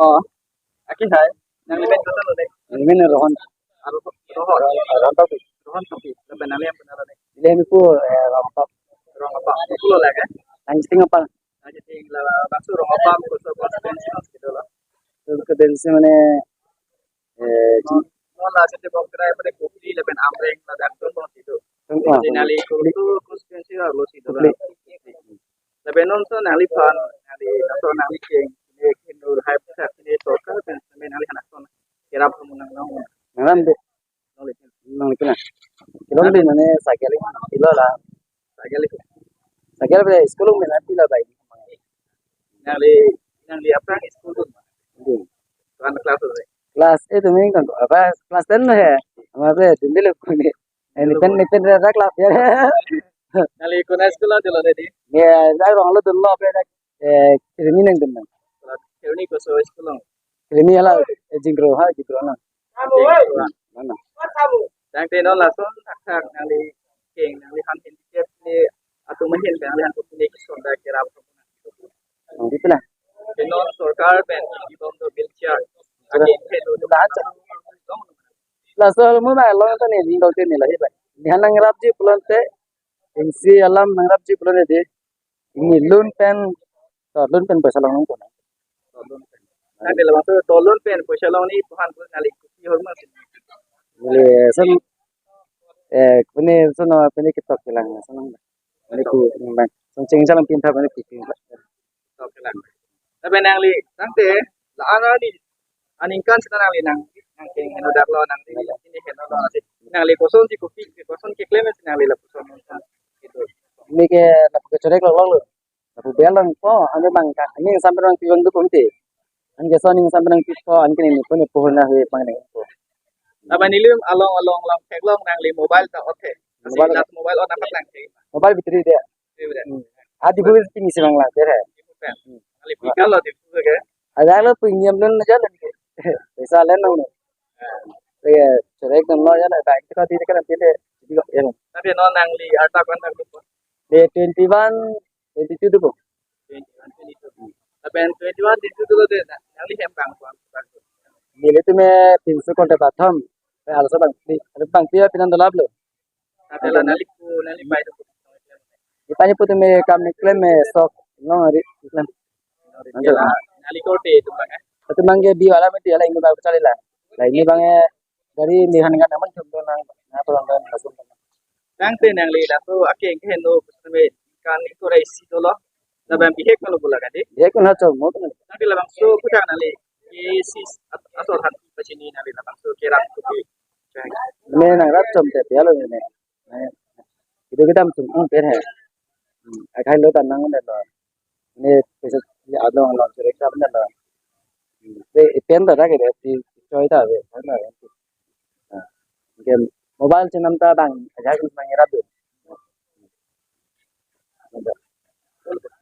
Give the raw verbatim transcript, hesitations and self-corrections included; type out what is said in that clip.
Oh, akin hai. Nangli men koson lo dei? Nangli men Rohon. Aro Rohon. Rohon, Rohon Tokbi. Rohon Tokbi. Lapen nangli amen koson lo dei? Neli amen pu, eh, Rongpap. Rongpap. Pulo lake? Nangji Tingapal. Nangji Ting la bangso Rongpap koso constituency lo sito lo. Koso constituency mane, eh, Ji- Mo la sete bok krai pada Kopili lapen Amreng ladak tong bong sito. Tong bong. Jadi nangli koso constituency lo sito lo. Kopili. Lapen non so nangliphan, nangli, non so nangli keng, ne keno hai pisa kene sorkar pen, sampai nangli hanak son kerap kamu nang nang. Nangram dei. Nangli kena. Nangli kena. Kelong dei mane cycle pilo la. Cycle itu. Cycle pen school mena pilo bai. Nangli, nangli aphrang school tu. Dei. Kan class tu. Class eight main kan apa class ten lo he. Hamaire dundelo kuni. Eh, ni pen, ni pen ra class ya. Nangli konat school lo dolo dei? Ya, saya Ronglo dunlo pe, eh, Kheroni nangdun nang. Kheroni koso school lo? Kheroni hala, eh, Jingkro ha, Jingkro nang. Jingkro. Nang, nang. Tangte non lason thakthak nangli keng, nangliphan handicap le atum ahin pen, nangliphan kopine kison dak kerap. Nang di pula. Non sorkar pen, ibom do wheelchair. Sudah. Akin pen do. Sudah aja. Laso mo ba long ta ne ning dol te ne lahai ba. Nehan nangrapji pulote, isi alam nangrapji pulote dei. Neli loan pen, to loan pen poisa long nangpo. Nangli labangso to loan pen poisa long ni puhan pu nangli kopi hor ma si? Neli son, eh, pune sono pune ketok kelang sono. Pune ku bang. Song cheng jalan pinta pune ku. Oke lang. Tapi nangli, tangte, la-an arni, aningkan sita nangli nang, nang keng heno dak lo, nangli, ini heno lo, nangli koson si kopi, koson keklem si nangli lapuson. Gitu. Neli ke lapu kechorek lo lo. Lapu bel long po, ane bang ka, ane sampai bang piwang tu pumti. Ane keson ning sampai bang pipo, ane kini pun pohon na hui pang ning po. Tapi nelitum along along along keklong nangli mobile ta ote. Mobile. Mobile on apa nang? Mobile battery dei. Favorite. Hmm. Adi gue pini si bang la, dei. Favorite. Hmm. Nangli pika lo di gue ke? Ada lo premium loan aja lo. Poisa le nang. Iya, cerek nang lo ya lah, baik kita di kan nanti deh. Jadi kok ya. Tapi non nangli arta kan nang lupa. Dei twenty-one, twenty-two tu po. Twenty-one, twenty-two. Tapi yang twenty-one, twenty-two tu lo dei, nangli hem bang kuan. Neli tu me pinsu kontra batham. Pe alsa bang, ni, bang pia pinan dolap lo. Tapi la nangli pu, nangli pai tu. Di pani putu me kam ne klem me sok. No, ri, klem. Nangli korte tu bang, eh? Itu bang ke bi wala me dia la ini bang cari la. La ini bang, eh, dari ini han kan aman cuma nang, nang tu bang kan langsung. Tangte nangli laso akeng keheno me kan itu rai si dolo. Laban bihek kalau bola kade. Bihek kan hacong mo kan. Nangli labangso kudang nangli. Isi at-, asor han pachini nangli labangso kerap tu. Me nangrap chom te dia lo ne. Eh, itu kita mungkin ang per hai. Hmm, akhai lo tanang ne lo. Ne pesa ya adong lo cerek ta ne lo. Hmm, pe pen ta ke ti choi ta ve. Game mobile chenam ta dang aja nang rap.